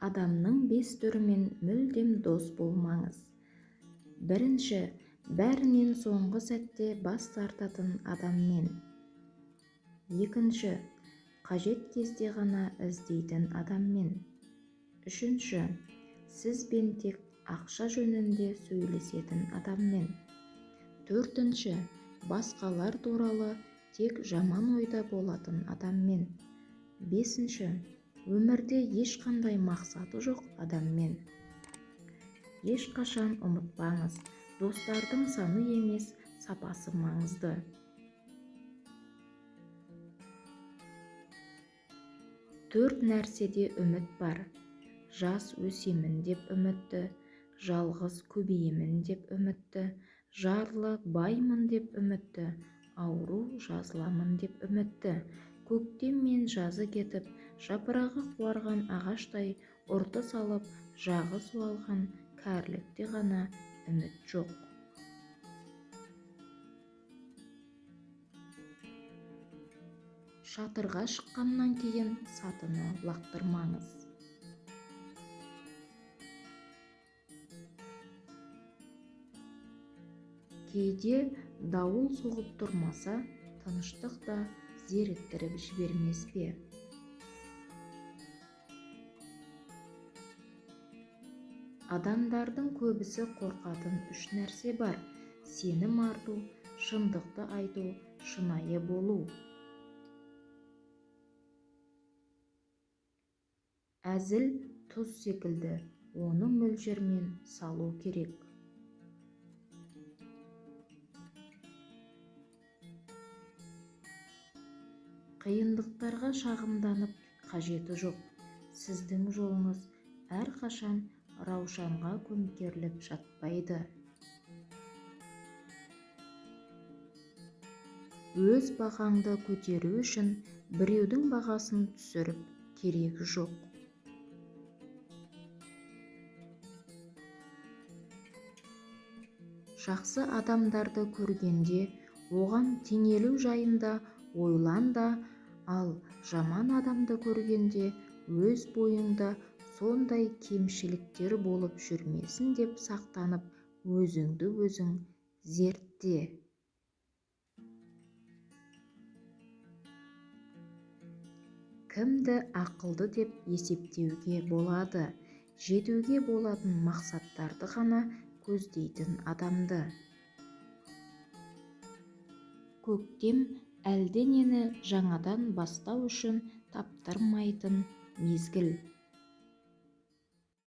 Адамның 5 түрімен мүлдем дос болмаңыз. Бірінші, бәрінен соңғы сәтте бас тартатын адаммен. Екінші, қажет кезде ғана іздейтін адаммен. Үшінші, сізбен тек ақша жөнінде сөйлесетін адаммен. Төртінші, басқалар туралы тек жаман ойда болатын адаммен. Бесінші, өмірде ешқандай мақсаты жоқ адаммен. Ешқашан ұмытпаңыз, достардың саны емес, сапасы маңызды. Төрт нәрседе үміт бар. Жас өсемін деп үмітті, жалғыз көбейемін деп үмітті, жарлы баймын деп үмітті, ауру жазыламын деп үмітті. Көктем мен жазы кетіп, жапырағы қуарған ағаштай ұрты салып, жағы суалған кәрілікте ғана үміт жоқ. Шатырға шыққаннан кейін сатыны лақтырмаңыз. Кейде дауыл соғып тұрмаса, тыныштық та зеріктіріп жібермес пе? Адамдардың көбісі қорқатын 3 нәрсе бар: сенім арту, шындықты айту, шынайы болу. Әзіл тұз секілді, оны мөлшермен салу керек. Қиындықтарға шағымданып қажеті жоқ. Сіздің жолыңыз әрқашан раушанға көмкеріліп жатпайды. Өз бағаңды көтеру үшін біреудің бағасын түсіріп керегі жоқ. Жақсы адамдарды көргенде оған теңелу жайында ойлан да, ал жаман адамды көргенде өз бойыңда сондай кемшіліктер болып жүрмесін деп сақтанып, өзіңді өзің зертте. Кімді ақылды деп есептеуге болады? Жетуге болатын мақсаттарды ғана көздейтін адамды. Көктем әлденені жаңадан бастау үшін таптырмайтын мезгіл.